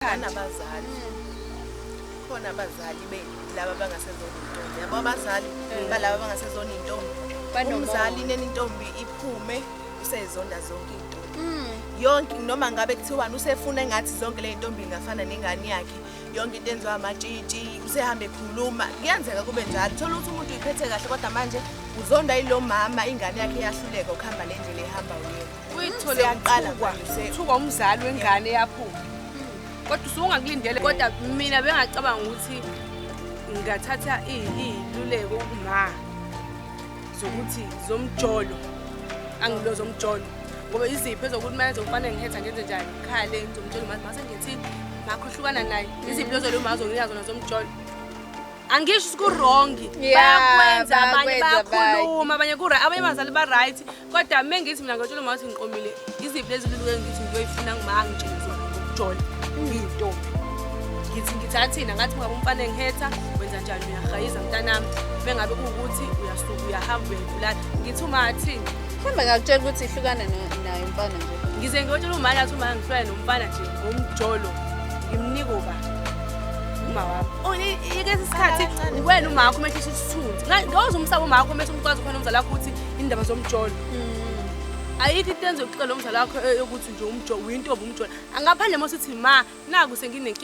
Ekhanda. Nabazali, khona abazali laba abangasezona intombi, yabo, abazali balaba abangasezona intombi. Banomoya. Umzali neni intombi iphume, usezonda zonke iy'ntombi yonke, noma ngabe kuthiwani, usefuna engathi zonke le y'ntombi ingafana nengane yakhe, yonke into enziwa amatshitshi, usehambe ekhuluma. Kuyenzeka kube njalo, thola ukuthi umuntu uyiphethe kahle, kodwa manje uzonda yilo mama, ingane yakhe iyahluleka ukuhamba le ndlela ehamba uyena. Uyithole Siyaqala uthukwa, manje uthukwa umzali wengane eyaphuma, kodwa usuke ungakulindele. Kodwa mina bengacabanga ukuthi ngingathatha iy'luleko kuma zokuthi zomjolo, angilo zomjolo, ngoba iziphi ezokuthi manje kufanele ngihetha, ngenze njani, ngikhale, ngizomtshela uma mase ngithini, ngakho hlukana naye. Iziphi lezo leyo mazonika zona zomjolo? Angisho ukuthi ku-wrong. Yeah, Bayakwenza abanye. Bayakwenza. Bayakhuluma abanye, abanye abazali ba-right, kodwa me ngithi mina ngiyotshela uma ukuthi ngiqomile, iziphi lezi luleko ngithi ngiyoyifuna ngima ngitshele zona ngokujola ngiyintombi? Ngithi ngithathina ngathi ngabe umfana engihetha, wenza njani? Uyahayiza mntanami, mengabe kuwukuthi uyasuka, uyahamba, uyayibulala, ngithi uma athini? Mhlawumbe ngakutshela ukuthi ihlukane naye umfana nje. Ngize ngiyotshela umama, athi uma ngihlukane nomfana nje ngomjolo, ngimnike uba uma wakho. Oh, ikesi isikhathi wena uma wakho umehlisa isithunzi. Ngoze umsaba uma wakho, mese umkwazi khona umzali wakho ukuthi indaba zomjolo ayikho into enzokuxela umzali wakho, yokuthi nje umjolo uyintombi, umjolo ngaphandle mase uthi ma naku senginenkinga.